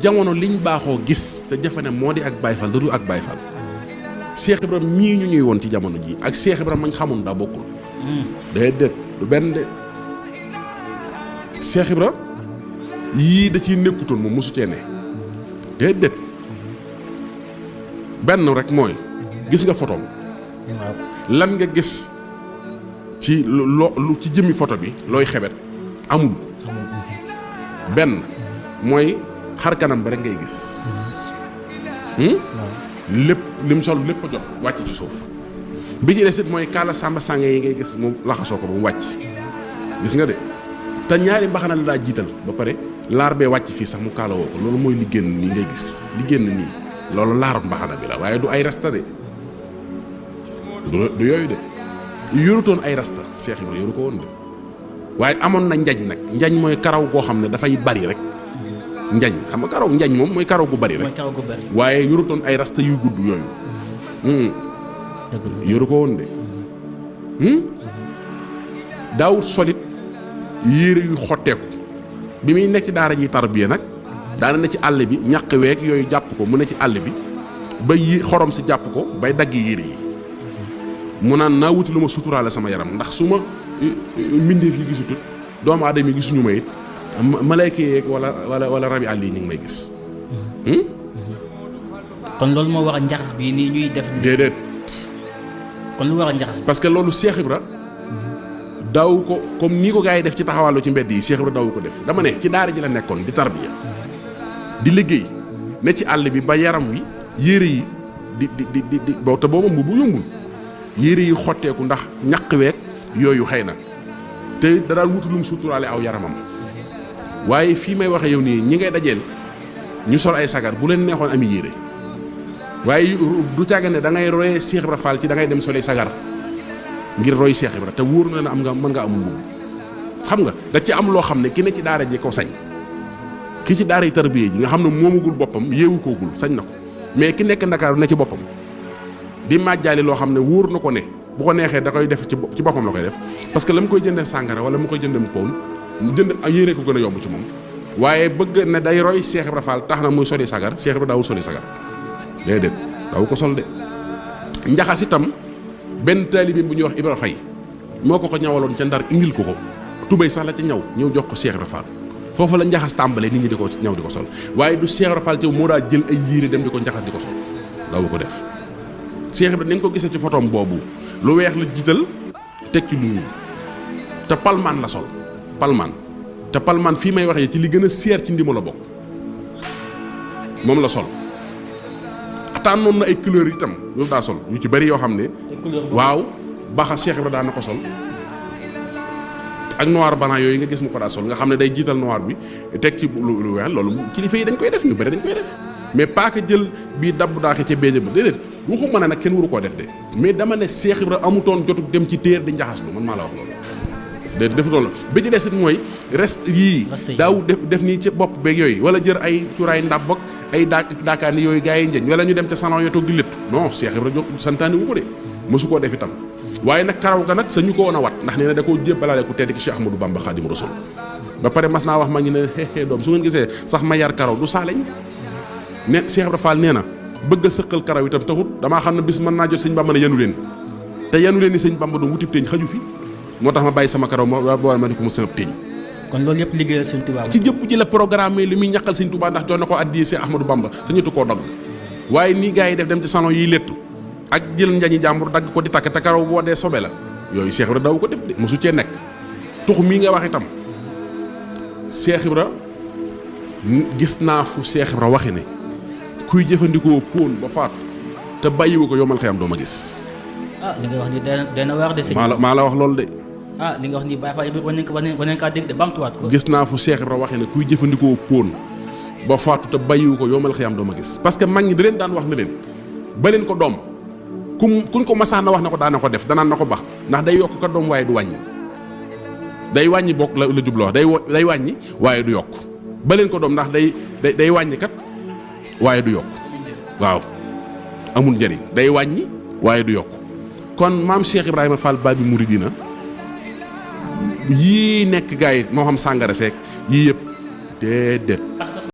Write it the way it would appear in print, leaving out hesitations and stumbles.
jamono liñ baaxoo gis te jafe ne moo di ak Baay Faal du ak Baay Faal Cheikh Ibra mii ñu ñuy woon ci jamono ji ak Cheikh Ibra mañ xamoon daa bokkul. déedéet du benn de Cheikh Ibra yii da ciy nekkutoon moom mosu cee ne déedéet benn rek mooy gis nga photom lan nga gis ci lu ci jëmmi photo bi looy xebet amul benn mooy xar kanam ba rek ngay gis lépp lim sol lépp a jot wàcc ci suuf bi ci des it mooy kaala sàmba sànge yi ngay gis mu laxasoo ko ba mu wàcc gis nga de te ñaari mbaxana la daa jiital ba pare laar bee wàcc fii sax mu kaala woo ko loolu mooy li génn nii ngay gis li génn nii loolu laaru mbaxana bi la waaye du ay rasta de du yooyu de yorutoon ay rasta Cheikh Ibra yoru ko woon de waaye amoon na njañ nag njañ mooy karaw goo xam ne dafay bari rek njañ xam nga karaw njañ moom mooy karaw gu bari rek waaye yorutoon ay rasta yuy gudd yooyu yoru ko woon de daawut solit yére yu xotteeku bi muy nekk ci daara ji tarbiya nag daana ne ci àll bi ñaq week yooyu jàpp ko mu ne ci àll bi ba yi xorom si jàpp ko bay dagg yére yi mu naan naa wuti lu ma suturaale sama yaram ndax su ma mbindeef yi gisutut doomu aadama yi gisuñu ma it malayka yeeg wala rabi àll yi ñu ngi may gis. kon loolu moo war a njaxas bii nii ñuy def. déedéet. kon lu war a njaxas. parce que loolu Cheikh Ibra daaw ko comme nii ko gars yi def ci taxawàllu ci mbedd yi Cheikh Ibra daaw ko def dama ne ci daara ji la nekkoon di tarbiya di liggéey ne ci àll bi ba yaram wi yére yi di boobu te boobu bu yombul yére yi xotteeku ndax ñaq week yooyu xëy na te da daal wutu lum suturaale aw yaramam waaye fii may waxe yow nii ñi ngay dajeel ñu sol ay sagar bu leen neexoon ami yére waaye du càgga ne da ngay royee Cheikh Ibra Fall ci da ngay dem solee sagar ngir roy Cheikh Ibra te wóor na ne am nga mën nga amul mbubb xam nga da ci am loo xam ne ki ne ci daara ji ko sañ ki ci daara yi tarbiya ji nga xam ne moomagul boppam yeewu koogul sañ na ko mais ki nekk Ndakaaru ne ci boppam di màjjaali loo xam ne wóor na ko ne bu ko neexee da koy def ci boppam la koy def parce que la mu koy jëndee sàngara wala mu koy jëndee pown jënd ak yére ko gën a yomb ci moom waaye bëgg ne day roy Cheikh Ibra Fall tax na muy soli sagar Cheikh Ibra daawul soli sagar déedéet daaw ko sol de njaxas itam benn taalibe bu ñuy wax Ibra Fay moo ko ñawaloon ca Ndar indil ko tubéy sax la ca ñaw ñëw jox ko Cheikh Ibra Fall foofu la njaxas tàmbalee nit ñi di ko ñaw di ko sol waaye du Cheikh Ibra Fall ci moo daa jël ay yére dem di ko njaxas di ko sol daaw ko def Cheikh Ibra ni nga ko gisee ci photom boobu lu weex la jiital teg ci lu ñuul te palmaan la sol palmaan te palmaan fii may waxee ci li gën a seer ci ndimo la bokk moom la sol tànnoon na ay couleur itam yow daa sol yu ci bari yoo xam ne waaw baxa Cheikh Ibra daan na ko sol ak noir blanc yooyu nga gis mu ko daa sol nga xam ne day jiital noir bi teg ci lu weex loolu kilifa yi dañ koy def ñu bari dañ koy def mais pas que jël bii dabb daaxe ca béjjë ba déedéet waxuma ne nag kenn waru koo def de mais dama ne Cheikh Ibra amutoon jotu dem ci téer di njaxaslu man maa la wax loolu déedéet defutoon la bi ci des it mooy reste yii daaw def nii ci bopp beeg yooyu wala jër ay cuuraay ndàbb ak ay daakaani yooyu gars yi njëñ wala ñu dem ca salon yo toog di létt non Cheikh Ibra jóg santaani wu ko de mësu koo def itam waaye nag karaw ga nag sañu ko woon a wat ndax nee na da koo jébbalaale ku tedd ki Cheikh Ahmadou Bamba Xaadimu Rasuul ba pare mas naa wax ma ngi ne xeexee doom su ngeen gisee sax ma yar karaw du saaleñ ne Cheikh Ibra Fall nee na bëgg a sëqal karaw itam taxut damaa xam ne bis mën naa jot sëñ Bamba ne yanu leen te yanu leen ni sëñ Bamba doon wutib teeñ xaju fi moo tax ma bàyyi sama karaw boo ma ne ko mu sëb teeñ kon loolu yëpp liggéeyal sëñ Touba ci jëpp ji la programme li muy ñaqal sëñ Touba ndax jox na ko addiyee Cheikh Ahmadou Bamba sañatu koo dogg waaye nii gars yi def dem ci salon yiy léttu ak jël njañi jàmbur dagg ko di takk te karaw boo dee sobe la yooyu Cheikh Ibra daw ko def de mosu cee nekk tux mii nga wax itam Cheikh Ibra gis naa fu Cheikh Ibra waxe ne kuy jëfandikoo póon ba faatu te bàyyiwu ko yomal xëyam doo ma gis. li nga wax ni dana wax de. maa la wax loolu de. li nga wax ni Baye Fall bi war nañ kaa dégg de bamtuwaat ko. gis naa fu Cheikh Ibra waxe ne kuy jëfandikoo póon ba faatu te bàyyiwu ko yomal xëyam doo ma gis parce que mag ñi da leen daan wax ne leen ba leen ko doom kuñ ko masaan na wax na ko daana ko def danaan na ko bax ndax day yokk ka doom waaye du wàññi day wàññi bokk la jubloo day wàññi waaye du yokk ba leen ko doom ndax day wàññi kat waaye du yokk waaw amul njëriñ day wàññi waaye du yokk kon maam Cheikh Ibrahima Fall Babi Mouridina yii nekk gars yi moo xam sàngara seek yii yëpp déedéet